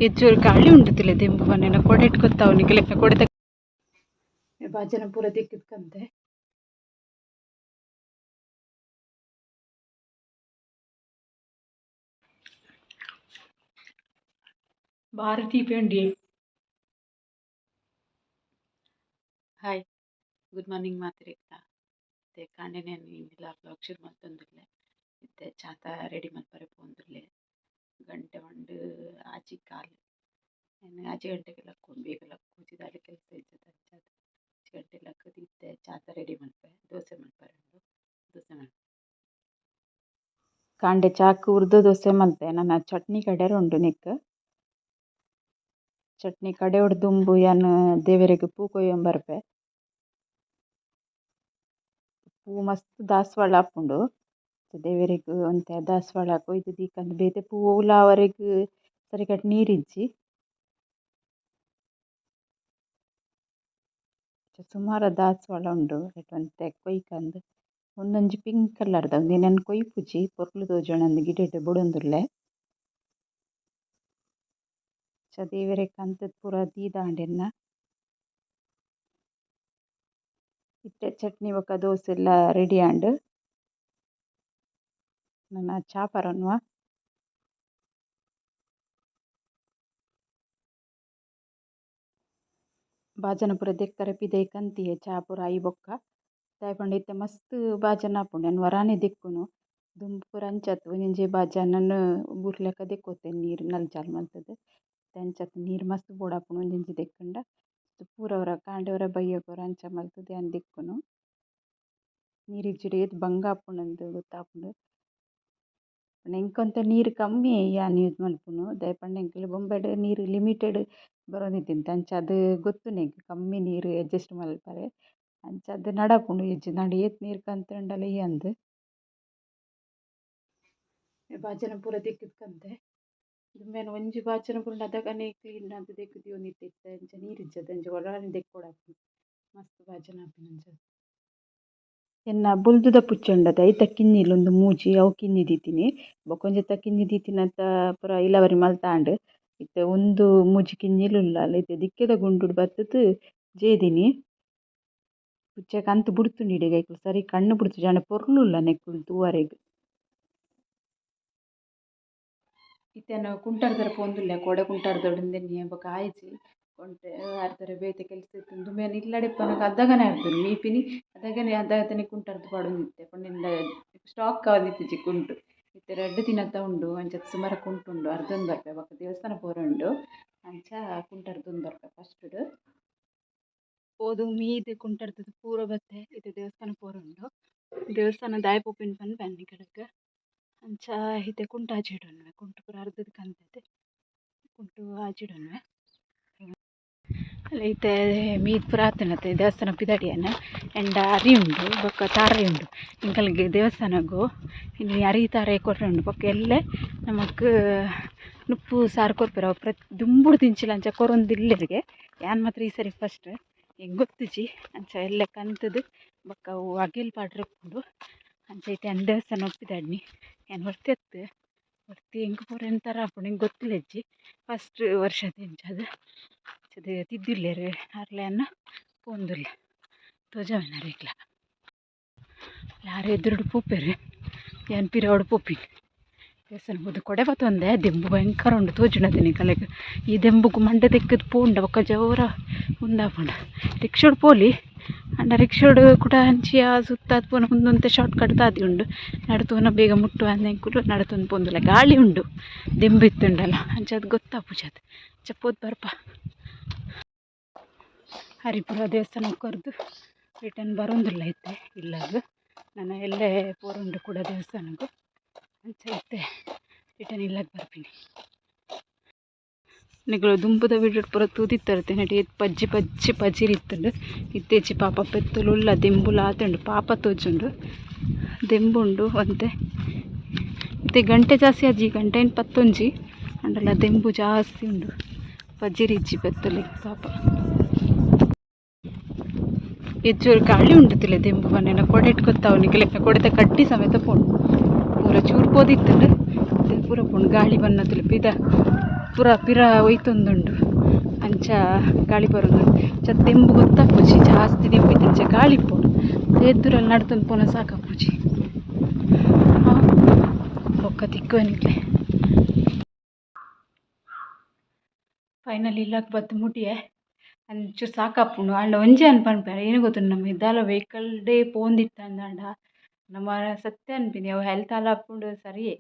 ಎಜ್ಜೋರು ಗಾಳಿ ಉಂಡುತ್ತಿಲ್ಲ ದೆಂಬು ಬನ್ನೆನ ಕೊಡೆಟ್ ಗೊತ್ತಾವು ನಿಕಲೆಕ್ನ ಕೊಡೆತ ಬಾಜನ ಪೂರ ದಿಕ್ಕಂತೆ. ಭಾರತಿ ಪೇಂಡಿ. ಹಾಯ್, ಗುಡ್ ಮಾರ್ನಿಂಗ್ ಮಾತೆರೆಗ್ಲ. ಇತ್ತೆ ಕಾಂಡೆನೆ ಇಂದಿಲ ವ್ಲಾಗ್ ಶುರು ಮಲ್ತೊಂದುಲ್ಲೆ. ಇತ್ತೆ ಚಾತ ರೆಡಿ ಮಲ್ಪರೆ ಪೋವೊಂದುಲ್ಲೆ. ಗಂಟೆ ಪಂಡ್ 6:15. ಯಾನ್ 6 ಗಂಟೆಗ್ ಲಕ್ಕೊಡು, ಬೇಗ ಲಕ್ಕುಜಿ, ದಾಲ ಕೆಲಸ ಇಜ್ಜಿ ಅಂಚಾದ್ 6 ಗಂಟೆಗ್ ಲಕ್ಕುದು ಇತ್ತೆ ಚಾತ ರೆಡಿ ಮಲ್ಪುವೆ. ದೋಸೆ ಮಲ್ಪರೆ ಉಂಡು, ದೋಸೆ ಮಲ್ಪುವೆ. ಕಾಂಡೆ ಚಾಕ್ ಉರ್ದು ದೋಸೆ ಮಲ್ತೆ. ನನ ಚಟ್ನಿ ಕಡೆರೆ ಉಂಡು ನೆಕ್ಕ್. ಚಟ್ನಿ ಕಡೆಯೊಡು ದುಂಬು ಯಾನ್ ದೇವೆರೆಗ್ ಪೂ ಕೊಯ್ಯೊಂದು ಬರ್ಪೆ. ಪೂ ಮಸ್ತ್ ದಾಸವಾಳ ಆಪುಂಡು. ದೇವೆರೆಗ್ ಒಂತೆ ದಾಸವಾಳ ಕೊಯ್ದು ದೀಕಂದ್ ಬೇತೆ ಪೂ ಒವುಲ ಆವರೆಗ್ ಸರಿಕಟ್ಟ್ ನೀರಿಜ್ಜಿ. ಸುಮಾರು ದಾಸವಾಳ ಉಂಡು, ಐಟ್ ಒಂತೆ ಕೊಯ್ಕಂದು. ಉಂದೊಂಜಿ ಪಿಂಕ್ ಕಲರ್ದ, ಉಂದೆನ್ ಯಾನ್ ಕೊಯ್ಪುಜಿ, ಪೊರ್ಲು ತೋಜೊಡಂದ್ ಗಿಡಟ್ ಬುಡೊಂದುಲ್ಲೆ. ಅಂಚ ದೇವೆರೆಗ್ ಕಂತುದು ಪೂರ ದೀದಾಂಡ್ ಎನ್ನ. ಇತ್ತೆ ಚಟ್ನಿ ಬೊಕ ದೋಸೆ ಲ ರೆಡಿ ಆಂಡ್. ನನ ಚಾ ಪರೊನ್ವ. ಬಾಜನ ಪೂರ ದೆಕ್ಕರೆ ಪಿದಯಿ ಕಂತಿಯೆ ಚಾ ಪೂರ ಆಯಿ ಬೊಕ್ಕ. ದಾಯೆ ಪಂಡ ಇತ್ತೆ ಮಸ್ತ್ ಬಾಜನ ಆಪುಂಡು, ಯಾನ್ ಒರಾನೆ ದೆಕ್ಕುನು. ದುಂಬು ಪೂರ ಅಂಚತ್ ಒಂಜೊಂಜೆ ಬಾಜನನ್ ಬೂರ್ಲೆಕ ದೆಕ್ಕೊತೆ ನೀರ್ ನಲ್ ಜಾಲ್ ಮಲ್ತುದು. ಅಂಚತ್ ನೀರ್ ಮಸ್ತ್ ಬೋಡಾಪುಂಡು ಒಂಜೊಂಜಿ ದೆಕ್ಕುಂಡ. ಪೂರ ಒರ ಕಾಂಡೆ ಒರ ಬಯ್ಯಗ್ ಒರ ಅಂಚ ಮಲ್ತುದು ಯಾನ್ ದೆಕ್ಕುನು. ನೀರ್ ಇಜ್ಜಿಡ ಏತ್ ಬಂಗ ಆಪುಂಡು ಗೊತ್ತಾಪುಂಡು. ಎಂಕ್ ಒಂತೆ ನೀರ್ ಕಮ್ಮಿ ಯಾನ್ ಯೂಸ್ ಮಲ್ಪುನು. ದಾಯೆ ಪಂಡ ಎಂಕುಲು ಬೊಂಬೆಡ್ ನೀರ್ ಲಿಮಿಟೆಡ್ ಬರೊಂದಿತ್ತಿಂತ, ಅಂಚಾದ್ ಗೊತ್ತುಂಡು ಎಂಕ್ ಕಮ್ಮಿ ನೀರ್ ಅಡ್ಜಸ್ಟ್ ಮಲ್ಪರೆ. ಅಂಚಾದ್ ನಡಪುಂಡು ಇಜ್ಜಿಂಡ ಏತ್ ನೀರ್ ಕಂತುಂಡಲ ಇಯ್ಯಂದ್. ಬಾಜನ ಪೂರ ದೆಕ್ಕುದು ಕಂತೆ. ದುಂಬೆನ ಒಂಜಿ ಬಾಜನ ಪೂರ ಅದಗನೆ ಕ್ಲೀನ್ ಆದ್ ದೆಕ್ಕ್ ದೀವೊಂದಿತ್ತೆ. ಇತ್ತೆ ಅಂಚ ನೀರ್ ಇಜ್ಜದ, ಅಂಚ ಒರಾನೆ ದೆಕ್ಕೊಡಾಪುಂಡು, ಮಸ್ತ್ ಬಾಜನ ಆಪಿನ ಅಂಚ. ಎನ್ನ ಬೊಲ್ದುದ ಪುಚ್ಚೆ ಉಂಡತೆ, ಐತ ಕಿನ್ನಿಲು ಉಂದು ಮೂಜಿ, ಅವು ಕಿನ್ನಿ ದೀತಿನಿ. ಬೊಕೊಂಜೆತ ಕಿನ್ನಿ ದೀತಿನತ ಪೂರ ಇಲವರಿ ಮಲ್ತಾಂಡ್. ಇತ್ತೆ ಉಂದು ಮೂಜಿ ಕಿನ್ನಿಲು ಉಲ್ಲ. ಇತ್ತೆ ದಿಕ್ಕೆದ ಗುಂಡುಡು ಬತ್ತುದು ಜೇದಿನಿ. ಪುಚ್ಚೆ ಕಂತ್ ಬುಡ್ತುಂಡು ಇಡೆಗ್, ಐಕುಲು ಸರಿ ಕಣ್ಣು ಬುಡ್ತುಜಿ, ಆಂಡ ಪೊರ್ಲು ಉಲ್ಲ ನೆಕ್ಕುಲು ತೂವರೆಗ್. ಇತ್ತೆ ಯಾನ್ ಕುಂಟಾರ್ದರ ಪೋವೊಂದುಲ್ಲೆ, ಕೋಡೆ ಕುಂಟಾರ್ದೊಡು ಬೊಕ ಆಯಿಜಿ. ಒಂತೆ ಅರ್ಧರೆ ಬೇತೆ ಕೆಲಸ ಇತ್ತುಂಡು. ದುಂಬು ಯಾನ್ ಇಲ್ಲಡೆ ಇಪ್ಪುನಗ ಅದಗನೆ ಅರ್ದುನು ಮೀಪಿನಿ, ಅದಗನೆ ಅದಗನೆ ಕುಂಟಾರ್ದ್ ಪಾಡೊಂದಿತ್ತೆ. ಪಂಡ ಸ್ಟಾಕ್ ಆವೊಂದಿತ್ತಿಜಿ ಕುಂಟು. ಇತ್ತೆ ರಡ್ಡ್ ದಿನತ ಉಂಡು, ಅಂಚ ಸುಮಾರು ಕುಂಟು ಉಂಡು, ಅರ್ದೊಂದು ಬರ್ಪೆ. ಬೊಕ ದೇವಸ್ಥಾನ ಪೋರೆ ಉಂಡು, ಅಂಚ ಕುಂಟು ಅರ್ದೊಂದು ಬರ್ಪೆ ಫಸ್ಟುಡು. ಪೋದು ಮೀದ್ ಕುಂಟರ್ದ್ ಪೂರ ಬತ್ತೆ. ಇತ್ತೆ ದೇವಸ್ಥಾನ ಪೋರೆ ಉಂಡು. ದೇವಸ್ಥಾನ ದಾಯೆ ಪೋಪಿನ ಪನ್ಪೆ ನಿಕಲೆಗ್. ಅಂಚ ಇತ್ತೆ ಕುಂಟು ಆಜಿಡೊನ್ವೆ, ಕುಂಟು ಪೂರ ಅರ್ದದ್ ಕಂತುದು ಕುಂಟು ಆಜಿಡೊನ್ವೆ. ಇತ್ತೆ ಮೀದ್ ಪೂರ ಆತುಂಡತೆ, ದೇವಸ್ಥಾನ ಪಿದಡಿಯನ ಎಂಡ ಅರಿ ಉಂಡು ಬೊಕ್ಕ ತಾರಾಯಿ ಉಂಡು. ಎಂಕಲ್ಗೆ ದೇವಸ್ಥಾನಗು ಇನಿ ಅರಿ ತಾರಾಯಿ ಕೊರ್ರೆ ಉಂಡು. ಬೊಕ್ಕ ಎಲ್ಲೆ ನಮಕ್ ನುಪ್ಪು ಸಾರು ಕೊರ್ಪೆರ್. ಅವು ಪ್ರತಿ ದುಂಬುಡು ದಿಂಚಿಲ ಅಂಚ ಕೊರೊಂದಿಲ್ಲೆರ್ಗೆ. ಯಾನ್ ಮಾತ್ರ ಈ ಸರಿ ಫಸ್ಟ್, ಎಂಕ್ ಗೊತ್ತುಜಿ. ಅಂಚ ಎಲ್ಲೆ ಕಂತುದು ಬೊಕ್ಕ ಅವು ಅಗೆಲ್ ಪಾಡ್ರೆ ಉಪ್ಪುಂಡು. ಅಂಚ ಇತ್ತೆ ಯಾನ್ ದೇವಸ್ಥಾನ ಪಿದಡ್ನಿ. ಯಾನ್ ಒರ್ತಿ ಅತ್ತ್, ಒರ್ತಿ ಎಂಕ್ ಪೂರ ಎಂತರ ಆಪುಂಡು, ಎಂಕ್ ಗೊತ್ತಿಲ್ಲಜ್ಜಿ. ಫಸ್ಟ್ ವರ್ಷದ ಇಂಚಾದ್ ತಿದ್ದುಲ್ಲೆರ್ ಅರ್ಲೆನ ಪೋಂದುಲ್ಲೆ ತೋಜಾವೆನ ಅರೆಗ್ಲ. ಯಾರು ಎದುರುಡು ಪೋಪೆರ್, ಯಾನ್ ಪಿರವುಡು ಪೋಪಿನಿ. ದೇವಸ್ಥಾನ ಪೋದು ಕೊಡೆ ಪತ್ತೊಂದೆ. ದೆಂಬು ಭಯಂಕರ ಉಂಡು, ತೋಜುಂಡತೆ ನಿಕಲೆಗ್. ಈ ದೆಂಬುಗು ಮಂಡೆ ದೆಕ್ಕುದು ಪೋಂಡ ಬೊಕ್ಕ ಜೋರ ಉಂದಾಪುಂಡು. ರಿಕ್ಷೋಡು ಪೋಲಿ, ಆಂಡ ರಿಕ್ಷೋಡು ಕುಡ ಅಂಚಿಯ ಸುತ್ತಾದ್ ಪೋನ ಉಂದೊಂತೆ ಶಾರ್ಟ್ ಕಟ್ ತಾದಿ ಉಂಡು. ನಡತೂನ ಬೇಗ ಮುಟ್ಟುವ ಅಂದ್ ನಡತೊಂದು ಪೋಂದುಲ್ಲ. ಗಾಳಿ ಉಂಡು ದೆಂಬು ಇತ್ತುಂಡಲ, ಅಂಚಾದ್ ಗೊತ್ತಾಪುಜಿ ಅದು. ಅಂಚ ಪೋದು ಬರ್ಪ. ಹರಿಪುರ ದೇವಸ್ಥಾನ ಕೊರ್ದು ರಿಟರ್ನ್ ಬರೋಂದುಲ್ಲ ಇತ್ತೆ ಇಲ್ಲಗ್. ನನ ಎಲ್ಲೆ ಪೋರುಂಡು ಕೂಡ ದೇವಸ್ಥಾನಗು. ಅಂಚ ಇತ್ತೆ ರಿಟರ್ನ್ ಇಲ್ಲಗ್ ಬರ್ಪಿನಿ. ನಿಕುಲು ದುಂಬುದ ವಿಡಿಯೋಡ್ ಪೂರ ತೂದಿತ್ತರ್ತೆ, ನೆಟ್ ಏತ್ ಪಜ್ಜಿ ಪಜ್ಜಿ ಪಜಿರ್ ಇತ್ತುಂಡು. ಇತ್ತೀಚೆ ಪಾಪ ಪೆತ್ತುಲು ಉಲ್ಲ, ದೆಂಬುಲ ಆತುಂಡು, ಪಾಪ ತೋಜುಂಡು. ದೆಂಬುಂಡು ಒಂತೆ. ಇತ್ತೆ ಗಂಟೆ ಜಾಸ್ತಿ ಆಜಿ, ಗಂಟೆ 11 ಅಂಡಲ ದೆಂಬು ಜಾಸ್ತಿ ಉಂಡು. ಪಜಿರ್ ಇಜ್ಜಿ ಪೆತ್ತುಲೆಗ್ ಪಾಪ. ಎಜ್ಜೋರು ಗಾಳಿ ಉಂಡುತ್ತಿಲ್ಲ ದೆಂಬು ಬನ್ನೆನ ಕೊಡೆಟ್ ಗೊತ್ತಾವು ನಿಕಲೆಕ್ನ, ಕೊಡೆತ ಕಡ್ಡಿ ಸಮೇತ ಪೋಂಡು. ಪೂರ ಚೂರು ಪೋದಿತ್ತುಂಡು, ಪೂರ ಪೋಂಡು. ಗಾಳಿ ಬನ್ನತಿಲ್ಲ ಪಿದ ಪೂರ ಪಿರ ಒಯ್ತೊಂದುಂಡು ಅಂಚ ಗಾಳಿ ಬರೊಂದುಂಡು. ಅಂಚ ದೆಂಬು ಗೊತ್ತಾಪುಜಿ, ಜಾಸ್ತಿ ದೆಂಬು ಇತ್ತೆ ಅಂಚ ಗಾಳಿ ಇಪ್ಪುಂಡು. ಎದುರಲ್ಲಿ ನಡ್ತೊಂದು ಪೋನ ಸಾಕಾಪುಜಿ. ಬೊಕ್ಕ ತಿಕ್ಕುವೆ ನಿಕ್ಲೆ. ಫೈನಲ್ ಇಲ್ಲಗ್ ಬತ್ತ್ ಮುಟಿಯೆ. ಅಂಚೂರು ಸಾಕಾಪುಂಡು. ಆಂಡ ಒಂಜಿ ಅನ್ ಪನ್ಪೆ ಏನು ಗೊತ್ತುಂಡು, ನಮ್ಮ ಇದಾಲ ವೆಹಿಕಲ್ ಡೇ ಪೋಂದಿತ್ತಂದಾಂಡ ನಮ್ಮ ಸತ್ಯ ಅನ್ಪಿನಿ ಅವು ಹೆಲ್ತ್ ಹಾಳಾಪುಂಡು ಸರಿಯೇ.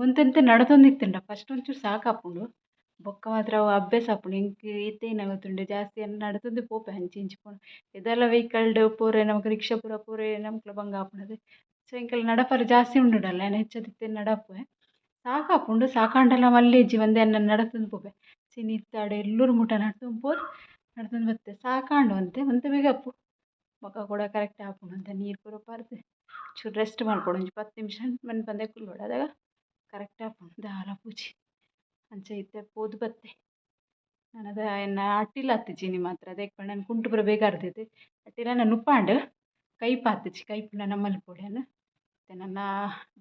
ಒಂತೆಂತೆ ನಡತೊಂದಿತ್ತುಂಡ ಫಸ್ಟ್ ಒಂಚೂರು ಸಾಕಾಪುಂಡು, ಬೊಕ್ಕ ಮಾತ್ರ ಅವು ಅಭ್ಯಾಸ ಆಪುಂಡು. ಎಂಕ್ ಇತ್ತೆ ಏನ ಗೊತ್ತುಂಡು, ಜಾಸ್ತಿ ಯಾನ್ ನಡತೊಂದು ಪೋಪೆ ಅಂಚಿ ಇಂಚಿ ಪೋಂಡ. ಏದಾಲ ವೆಹಿಕಲ್ಡ್ ಪೋರೆ ನಮಕ್ ರಿಕ್ಷಾ ಪೂರ ಪೋರೆ ನಮಕ್ಲ ಬಂಗ ಆಪುಂಡು. ಸೊ ಎಂಕಲ್ಲ ನಡಪರೆ ಜಾಸ್ತಿ ಉಂಡುಡಲ್ಲ, ಯಾನ್ ಹೆಚ್ಚಾದ್ ಇತ್ತೆ ನಡಪುವೆ. ಸಾಕಾಪುಂಡು, ಸಾಕಾಂಡಲ ಮಲ್ಲೆಜ್ಜಿ ಒಂದೆ ಎನ್ನ ನಡತೊಂದು ಪೋಪೆ. ಚಿನಿತ್ತಾಡೆ ಎಲ್ಲೂರು ಮುಟ ನಡ್ತೊಂದು ಪೋದು ನಡ್ತೊಂದು ಬತ್ತೆ. ಸಾಕಾಂಡು ಒಂತೆ ಒಂತೆ ಬೇಗ ಅಪ್ಪು ಬೊಕ್ಕ ಕೂಡ ಕರೆಕ್ಟ್ ಆಪುಂಡು. ಅಂತ ನೀರು ಪೂರ ಪರ್ದು ಚೂರು ರೆಸ್ಟ್ ಮಲ್ಪೊಡು, ಒಂಜಿ 10 ನಿಮಿಷ ಮನ್ಪಂದೆ ಕುಲ್ಲೊಡು, ಅದಗ ಕರೆಕ್ಟ್ ಆಪುಂಡು. ದಾಲ ಪೂಜಿ ಅಂಚ ಇತ್ತೆ ಪೋದು ಬತ್ತೆ. ನನದ ಎನ್ನ ಅಟ್ಟಿಲ್ ಆತಿಜಿ ಮಾತ್ರ, ದಾಯೆ ಪಂಡ ನಾನು ಕುಂಟು ಪೂರ ಬೇಗ ಅರ್ದಿತ್ತು. ಅಟ್ಟಿಲ ನುಪ್ಪಾಂಡ್ ಕೈಪ್ ಆತಿಜಿ, ಕೈಪು ನನ ಮಲ್ಪೊಡು. ಯಾನ್ ಇತ್ತೆ ನನ್ನ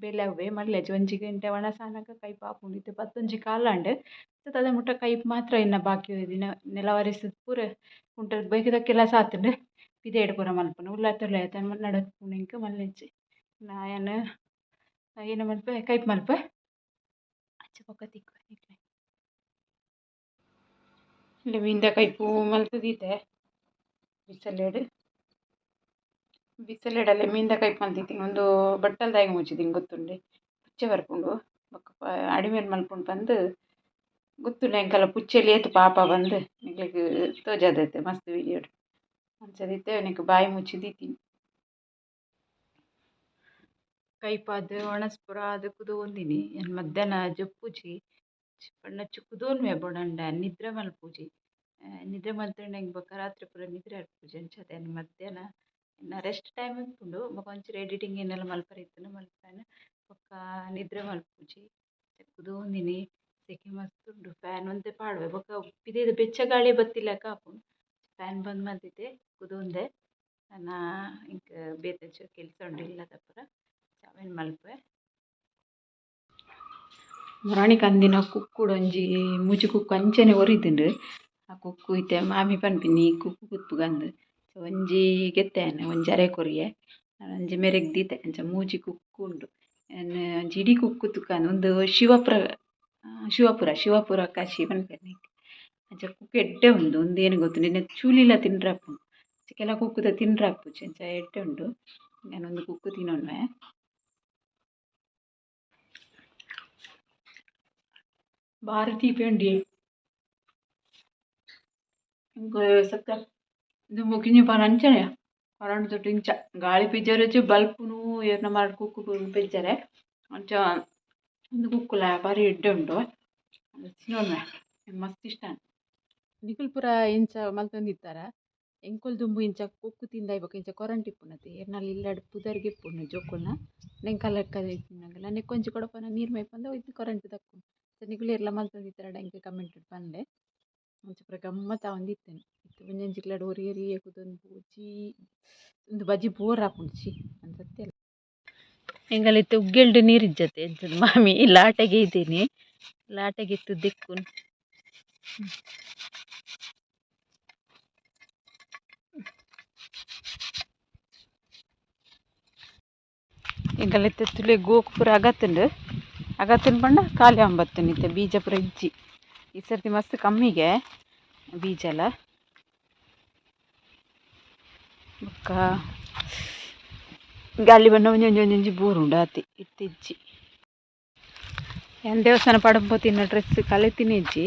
ಬೇಲೆ ಅವ್ವೆ ಮಲ್ಲೆಜಿ ಒಂಜಿ ಗಂಟೆ ಒಣಸಾನಗ ಕೈಪ್ ಆಪುಂಡು. ಇತ್ತೆ ಪತ್ತೊಂಜಿ ಕಾಲಾಂಡ್, ಅದ ಮುಟ್ಟ ಕೈಪ್ ಮಾತ್ರ ಇನ್ನ ಬಾಕಿ ದಿನ. ನೆಲ ಒರೆಸುದು ಪೂರ ಕುಂಟು ಬೇಕದ ಕೆಲಸ ಆತುಂಡು. ಪಿದಯ್ಡ್ ಪೂರ ಮಲ್ಪುನು ಉಲಾತ್ ಉಲಾತ್ ನಡಪುನು ಎಂಕ್ ಮಲ್ಲೆಜ್ಜಿ. ಯಾನ್ ಏನ ಮಲ್ಪೆ, ಕೈಪ್ ಮಲ್ಪೆ. ಅಂಚ ಬೊಕ್ಕ ತಿಕ್ಕುವೆ ನಿಕ್ಲೆ. ಇಲ್ಲಿ ಮೀನ್ದ ಕೈಪು ಮಲ್ತ್ ದೀತೆ ಬಿಸಲೆಡ್. ಬಿಸಲೆಡಲೆ ಮೀನ್ದ ಕೈಪು ಮಲ್ತಿತ್ತೀನಿ. ಒಂದು ಬಟ್ಟಲ್ ದಾಯೆಗ್ ಮುಚ್ಚಿದ್ದೀನಿ ಗೊತ್ತುಂಡೆ, ಪುಚ್ಚೆ ಬರ್ಪುಂಡು ಬೊಕ್ಕ ಅಡಿಮೇಲ್ ಮಲ್ಪುಂಡು ಪಂದ್ ಗೊತ್ತುಂಡು. ಎಂಕಲ್ಲ ಪುಚ್ಚೆಲು ಏತ್ ಪಾಪ ಬಂದು ನಿಕ್ಲೆಗ್ ತೋಜಾದೈತೆ ಮಸ್ತ್ ವೀಡಿಯೋಡ್. ಅಂಚ ಇತ್ತೆ ನಿಕ್ ಬಾಯಿ ಮುಚ್ಚಿ ದೀತೀನಿ. ಕೈಪಾದ್ ಒಣಸ್ ಪೂರ ಆದ್ ಕುದೊಂದಿನಿ. ಯಾನ್ ಮಧ್ಯಾಹ್ನ ಜಪ್ಪುಜಿ ಪಂಡ ಕುದೊನ್ವೆ ಬೋಡಂಡ ನಿದ್ರೆ ಮಲ್ಪುಜಿ. ನಿದ್ರೆ ಮಲ್ತ್ಂಡ ಎಂಕ್ ಬೊಕ್ಕ ರಾತ್ರಿ ಪೂರ ನಿದ್ರೆ ಆಪುಜಿ. ಅಂಚಾದ್ ಯಾನ್ ಮಧ್ಯಾಹ್ನ ಎನ್ನ ರೆಸ್ಟ್ ಟೈಮ್ ಇಪ್ಪುಂಡು. ಬೊಕ ಒಂಚೂರು ಎಡಿಟಿಂಗ್ ಏನೆಲ್ಲ ಮಲ್ಪರೆ ಇತ್ತ್ಂಡ ಮಲ್ಪುವೆ, ಬೊಕ್ಕ ನಿದ್ರೆ ಮಲ್ಪುಜಿ. ಕುದೊಂದಿನಿ. ಸೆಕೆ ಮಸ್ತ್ ಉಂಡು. ಫ್ಯಾನ್ ಒಂತೆ ಪಾಡುವೆ, ಬೊಕ್ಕ ಪಿದಯ್ದ ಬೆಚ್ಚ ಗಾಳಿ ಬತ್ತಿಲೆಕ ಆಪುಂಡು. ಫ್ಯಾನ್ ಬಂದ್ ಮಲ್ತಿತ್ತೆ ಕುದೊಂದೆ. ನನ ಎಂಕ್ ಬೇತೆ ಒಂಚೂರು ಕೆಲಸ ಉಂಡು ಇಲ್ಲದ ಪೂರ, ಅವೆನ್ ಮಲ್ಪುವೆ. ಮುರಾಣಿ ಕಂದಿನ ಕುಕ್ಕುಡೊಂಜಿ ಮೂಜಿ ಕುಕ್ಕು ಅಂಚನೆ ಒರಿದ್ಂಡ್. ಆ ಕುಕ್ಕು ಇತ್ತೆ ಮಾಮಿ ಪನ್ಪಿನಿ ಕುಕ್ಕು ಕುತ್ತುಗಂದ್. ಒಂಜಿ ಗೆತ್ತೆ ಯಾನ್, ಒಂಜಿ ಅರೆ ಕೊರಿಯೆ, ಒಂಜಿ ಮೆರೆಗ್ ದೀತೆ. ಅಂಚ ಮೂಜಿ ಕುಕ್ಕು ಉಂಡು. ಯಾನ್ ಒಂಜಿ ಇಡೀ ಕುಕ್ಕು ತುಕ್ಕಂದ್. ಉಂದು ಶಿವಪ್ರ ಶಿವಪುರ ಶಿವಪುರ ಕಾಶಿ ಪನ್ಪೆರ್ ನೆಕ್ಕ್. ಅಂಚ ಕುಕ್ಕು ಎಡ್ಡೆ ಉಂಡು. ಉಂದು ಏನು ಗೊತ್ತುಂಡು, ನೆತ್ತ ಚೂಲಿಲ ತಿನ್ರೆ ಆಪುಂಡು. ಕೆಲ ಕುಕ್ಕುದ ತಿನ್ರೆ ಆಪುಜಿ, ಅಂಚ ಎಡ್ಡೆ ಉಂಡು. ಯಾನ್ ಒಂದು ಕುಕ್ಕು ತಿನೊನ್ವೆ. ಬಾರಿ ತೀಪೆ ಉಂಡು. ಸತ್ಯ ದುಂಬು ಕಿನ್ನಿ ಪಾನ್ ಅಂಚನೆ ಕರೆಂಟ್ ತೊಟ್ಟು ಇಂಚ ಗಾಳಿ ಪಿಜ್ಜಾರೆ ಬಲ್ಪುನು ಏರ್ನ ಮಾರ್ ಕುಕ್ಕು ಪಿಜ್ಜಾರೆ. ಅಂಚ ಒಂದು ಕುಕ್ಕುಲ ಬಾರಿ ಎಡ್ಡೆ ಉಂಡು, ತಿನೊನ್ವೆ, ಮಸ್ತ್ ಇಷ್ಟ. ನಿಕುಲು ಪೂರ ಇಂಚ ಮಲ್ತೊಂದಿತ್ತರ? ಎಂಕುಲು ದುಂಬು ಇಂಚ ಕುಕ್ಕು ತಿಂದಾಯಿ ಬೊಕ್ಕ ಇಂಚ ಕೊರಂಟ್ ಇಪ್ಪುನತೆ. ಎರ್ನಲ್ ಇಲ್ಲಡ್ ಪುದರ್ಗೆ ಇಪ್ಪುಂಡು ಜೋಕುಲ್ನ ನೆಂಕಲ್ ಇತ್ತಿನಗಲ ನೆಕ್ಕೊಂಜಿ ಕೊಡಪನ ನೀರು ಮೈಪಂದೆ ಇತ್ತೆ ಕೊರಂಟ್ ದಕ್ಕುಂಡು. ನಿಕುಲು ಏರ್ಲ ಮಲ್ತೊಂದಿತ್ತರಡ ಎಂಕ್ ಕಮೆಂಟ್ ಪನ್ಲೆ. ಅಂಚ ಪೂರ ಗಮ್ಮತ್ ಆವೊಂದಿತ್ತ್ಂಡ್. ಇತ್ತೆ ಒಂಜೊಂಜಿ ಒರಿ ಒರಿಯೇ ಕುದೊಂದು ಪೋಚಿ ಉಂದು ಬಜಿ ಬೋರ್ ಆಪುಂಡು ಛೀ ಸತ್ಯ. ಎಂಕಲ್ ಇತ್ತೆ ಉಗ್ಗೆಲ್ಡ್ ನೀರು ಇಜ್ಜತೆ. ಎಂಚದ ಮಾಮಿ ಲಾಟೆಗೆ ಇದ್ದೀನಿ, ಲಾಟೆಗೆ ಇತ್ತು ದಿಕ್ಕುನ್. ಎಂಕಲ್ ಇತ್ತೆ ತುಲೆ ಗೋಕು ಪೂರ ಅಗತ್ಂಡ್. ಅಗತ್ಂಡ್ ಪಂಡ ಖಾಲಿ ಆಂಬತ್ತುಂಡು. ಇತ್ತೆ ಬೀಜ ಪೂರ ಇಜ್ಜಿ. ಈ ಸರ್ತಿ ಮಸ್ತ್ ಕಮ್ಮಿಗೆ ಬೀಜಲ. ಬೊಕ್ಕ ಗಾಳಿ ಬಣ್ಣ ಒಂಜೊಂಜಿ ಒಂಜೊಂಜಿ ಬೂರುಂಡು ಆತೆ, ಇತ್ತೆ ಇಜ್ಜಿ. ಯಾನ್ ದೇವಸ್ಥಾನ ಪಡಂಪೋತಿನ ಡ್ರೆಸ್ ಕಲೆತಿನ ಇಜ್ಜಿ.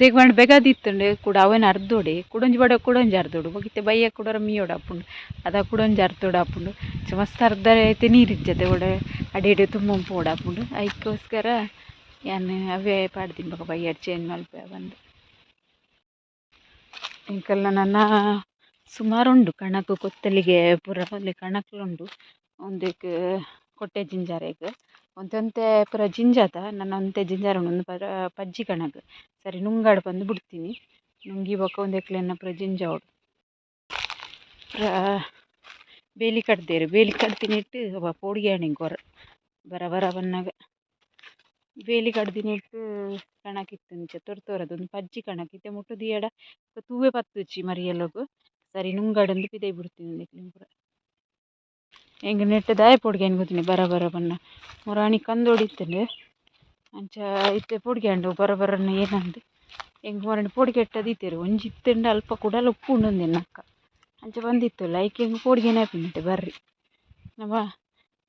ದೇಗ್ ಪಂಡ ಬೆಗದಿತ್ತುಂಡು ಕೂಡ ಅವೇನ ಅರ್ದೊಡೆ ಕುಡೊಂಜಿ ಬಡ ಕುಡೊಂಜಿ ಅರ್ದೊಡು. ಬೊಕ ಇತ್ತೆ ಬಯ್ಯ ಕುಡೊರ ಮೀಯೊಡು ಆಪುಂಡು, ಅದ ಕುಡೊಂಜಿ ಅರ್ದೊಡು ಆಪುಂಡು. ಮಸ್ತ್ ಅರ್ಧ ಇತ್ತೆ ನೀರು ಇಜ್ಜತೆ, ಒಡೆ ಅಡಿಡೆ ತುಂಬ ಪೋಡಾಪುಂಡು. ಐಕ್ಕೋಸ್ಕರ ಯಾನ್ ಅವೇ ಪಾಡ್ದಿನಿ, ಬೊಕ ಬಯ್ಯಡ್ ಚೇಂಜ್ ಮಲ್ಪೆ ಬಂದು. ಎಂಕಲ್ನ ನನ ಸುಮಾರು ಉಂಡು ಕಣಕ್ ಕೊತ್ತಲಿಗೆ ಪೂರ ಅಲ್ಲಿ ಕಣಕ್ಲುಂಡು. ಒಂದೆಕ್ ಕೊಟ್ಟೆ ಜಿಂಜಾರೆಗ್ ಒಂತೆ ಒಂತೆ ಪೂರ ಜಿಂಜಾತ ನನ ಒಂತೆ ಜಿಂಜಾರ ಉಂಡು. ಒಂದು ಪರ ಪಜ್ಜಿ ಕಣಕ್ ಸರಿ ನುಂಗಾಡ್ ಪಂದ್ ಬುಡ್ತೀನಿ. ನುಂಗಿ ಬೊಕ ಒಂದೆಕ್ಲೆನ ಪೂರ ಜಿಂಜಾವೊಡು. ಪೂರ ಬೇಲಿ ಕಟ್ದೇರು, ಬೇಲಿ ಕಟ್ತಿನಿಟ್ಟು ಅವ ಪೋಡಿಗೆ ಆಂಡ್ ಎಂಕ್ ಒರ ಬರ ಬರ ಬನ್ನಗ. ಬೇಲಿ ಕಡ್ದಿನೆಟ್ ಕಣಕ್ ಇತ್ತುಂಚ ತೊರ್ ತೋರದು ಒಂದು ಪಜ್ಜಿ ಕಣಕ್ ಇತ್ತೆ ಮುಟ್ಟು ದೀಯಡ ತೂವೆ ಪತ್ತುಜಿ ಮರಿಯಲೊಗು ಸರಿ ನುಂಗಡೊಂದು ಪಿದಯಿ ಬುಡ್ತಿನಿ ಪೂರ. ಎಂಕ್ ನೆಟ್ಟ್ ದಾಯೆ ಪೋಡಿಗೆ ಗೊತ್ತಿನಿ ಬರ ಬರ ಪನ್ನ ಮುರಾಣಿ ಕಂದೋಡಿತ್ತುಂಡು ಅಂಚ ಇತ್ತೆ ಪೋಡಿಗೆ ಆಂಡ್ ಬರ ಬರನ ಏನಂದ್ ಎಂಕ್ ಮೊರಾನಿ ಪೋಡಿಗೆ ಎಟ್ಟದಿತ್ತೆರ್ ಒಂಜಿ ಇತ್ತುಂಡ ಅಲ್ಪ ಕುಡಲ ಉಪ್ಪುಂಡು ಎನ್ನಕ್ಕ ಅಂಚ ಬಂದಿತ್ತಲ್ಲ ಐಕ್ ಎಂಕ್ ಪೋಡಿಗೆನೇ ಆಪಿನಿತ್ತೆ ಬರ್ರಿ ನಮ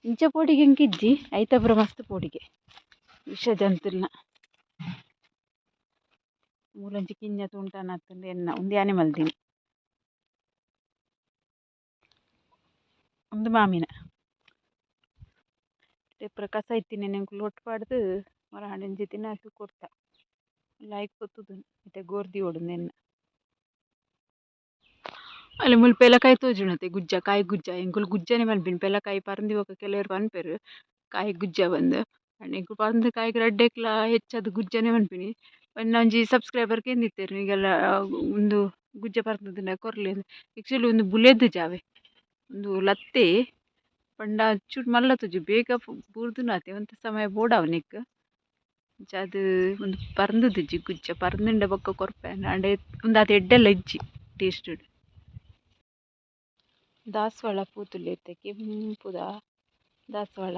ಇಂಚ ಪೋಡಿಗೆ ಎಂಕ್ ಇಜ್ಜಿ ಐತ ಪೂರ ಮಸ್ತ್ ಪೋಡಿಗೆ ವಿಷ ಜಂತುಲ್ನ ಮೂಲೊಂಜಿ ಕಿಂಜ ತೂಂಟನ ಎನ್ನ ಉಂದು ಯಾನೆ ಮಲ್ದಿನಿ ಉಂದು ಮಾಮಿನ ಪೂರ ಕಸ ಇತ್ತಿನೆನ್ ಎಂಕುಲು ಒಟ್ಟು ಪಾಡ್ದು ಮೊರಾನಿ ಒಂಜಿ ದಿನ ಕೊರ್ತ ಲಾಯ್ಕ್ ಪೊತ್ತುದುಂಡು ಇತ್ತೆ ಗೋರ್ ದೀವೊಡು ಉಂದೆನ್ ಅಲ್ಲಿ ಮುಲ್ಪ ಪೆಲಕಾಯಿ ತೋಜುಂಡತೆ ಗುಜ್ಜ ಕಾಯಿ ಗುಜ್ಜ ಎಂಕುಲು ಗುಜ್ಜನೆ ಪನ್ಪಿನಿ ಪೆಲಕಾಯಿ ಪರಂದಿ ಬೊಕ ಕೆಲವೆರ್ ಪನ್ಪೆರ್ ಕಾಯಿ ಗುಜ್ಜ ಪಂದ್ ಆಂಡ ಎಂಕುಲು ಪರ್ಂದ್ ಕಾಯಿಗ್ ರಡ್ಡೆಕ್ಲ ಹೆಚ್ಚಾದ್ ಗುಜ್ಜನೆ ಪನ್ಪಿನಿ ಪಂಡ ಒಂಜಿ ಸಬ್ಸ್ಕ್ರೈಬರ್ ಕೇಂದಿತ್ತೆರ್ ನಿಗೆಲ್ಲ ಉಂದು ಗುಜ್ಜ ಪರ್ಂದ್ಂಡ ಕೊರ್ಲೆ ಆಕ್ಚುಲಿ ಉಂದು ಬುಲೆದುಜ ಅವೆ ಉಂದು ಲತ್ತೆ ಪಂಡ ಚೂರು ಮಲ್ಲ ತೋಜು ಬೇಗ ಬೂರ್ದುನಾತೆ ಒಂತೆ ಸಮಯ ಬೋಡಾವು ನೆಕ್ಕ್ ಅಂಚಾದ್ ಉಂದು ಪರ್ಂದುದಿಜ್ಜಿ ಗುಜ್ಜ ಪರ್ಂದ್ಂಡ ಬೊಕ್ಕ ಕೊರ್ಪೆ ಆಂಡ ಉಂದು ಆತ್ ಎಡ್ಡೆಲ ಇಜ್ಜಿ ಟೇಸ್ಟ್ ದಾಸವಾಳ ಪೂ ತೂಲೆ ಕೆಂಪುದ ದಾಸವಾಳ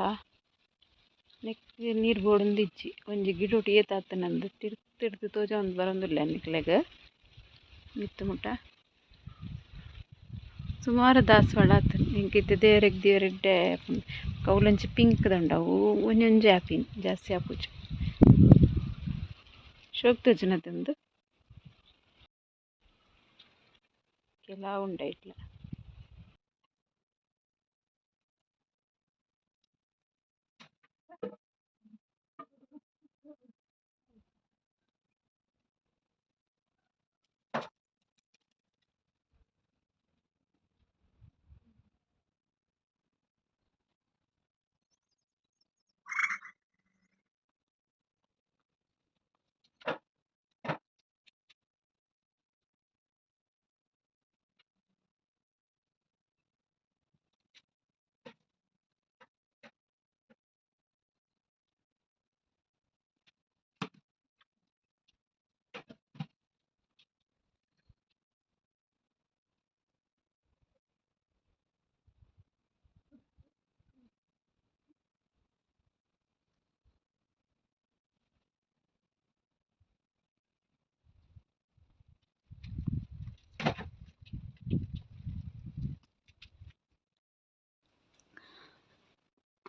ನೆಕ್ಕ್ ನೀರು ಬೋಡೊಂದು ಇಜ್ಜಿ ಒಂಜಿ ಗಿಡೊಟು ಏತ್ ಆತುಂಡು ತಿರ್ತ್ ತೋಜೊಂದು ಬರೊಂದುಲ್ಲೆ ನಿಕ್ಲೆಗ್ ಮಿತ್ತ್ ಮುಟ ಸುಮಾರು ದಾಸವಾಳ ಆತುಂಡು ಎಂಕ್ ಇತ್ತೆ ದೇವೆರೆಗ್ ದೇವೆರ್ ಎಡ್ಡೆ ಆಪುಂಡು ಅವ್ಲೊಂಜಿ ಪಿಂಕ್ ದ ಉಂಡು ಅವು ಒಂಜೊಂಜಿ ಆಪಿನಿ ಜಾಸ್ತಿ ಆಪುಜಿ ಶೋಕ್ ತೋಜುನತೆ ಉಂದು ಕೆಲವು ಉಂಡು ಐಟ್ಲ.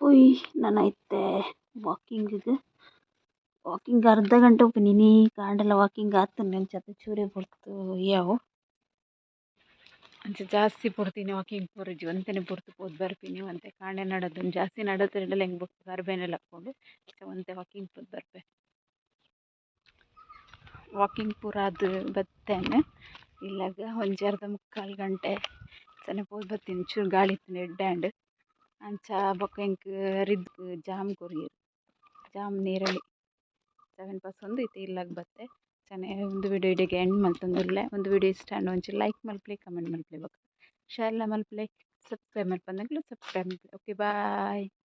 ಪೋಯಿ ನನ ಇತ್ತೆ ವಾಕಿಂಗ್ ವಾಕಿಂಗ್ ಅರ್ಧ ಗಂಟೆ ಉಪ್ಪುನಿ ಕಾಂಡೆಲ ವಾಕಿಂಗ್ ಆತುಂಡು ಅಂಚಾದ್ ಚೂರೇ ಪೊರ್ತು ಯಾವು ಅಂಚ ಜಾಸ್ತಿ ಪೊರ್ತಿನಿ ವಾಕಿಂಗ್ ಪೋರುಜಿ ಒಂತೆನೆ ಪೊರ್ತು ಪೋದು ಬರ್ಪಿನಿ ಒಂತೆ ಕಾಂಡೆ ನಡದು ಜಾಸ್ತಿ ನಡತ್ಂಡಲ ಎಂಕ್ ಬೊಕ್ಕ ಕಾರ್ ಬೇನೆಲ ಆಪುಂಡು ಅಂಚ ಒಂತೆ ವಾಕಿಂಗ್ ಪೋದು ಬರ್ಪೆ. ವಾಕಿಂಗ್ ಪೂರ ಆದ್ ಬತ್ತೇನೆ ಇಲ್ಲಗ್ ಒಂಜಿ ಅರ್ಧ ಮುಕ್ಕಾಲ್ ಗಂಟೆ ಅಂಚನೆ ಪೋದು ಬತ್ತಿನಿ ಚೂರು ಗಾಳಿ ಇತ್ತ್ಂಡ್ ಎಡ್ಡೆ ಆಂಡ್ ಅಂಚ ಬೊಕ ಎಂಕ್ ರಿದ್ ಜಾಮ್ ಕೊರಿಯೆರ್ ಜಾಮ್ ನೇರಳೆ ಅವೆನ್ ಪಸೊಂದು ಇತ್ತೆ ಇಲ್ಲಗ್ ಬತ್ತೆ. ಅಂಚನೆ ಉಂದು ವಿಡಿಯೋ ಇಡೆಗ್ ಎಂಡ್ ಮಲ್ತೊಂದುಲ್ಲೆ ಉಂದು ವಿಡಿಯೋ ಇಷ್ಟ ಆಂಡ ಒಂಚೂರು ಲೈಕ್ ಮಲ್ಪುಲೆ ಕಮೆಂಟ್ ಮಲ್ಪುಲೆ ಬೊಕ ಶೇರ್ ಲ ಮಲ್ಪುಲೆ ಸಬ್ಸ್ಕ್ರೈಬ್ ಮಲ್ಪಂದಕುಲು ಸಬ್ಸ್ಕ್ರೈಬ್ ಮಲ್ಪುಲೆ. Okay bye.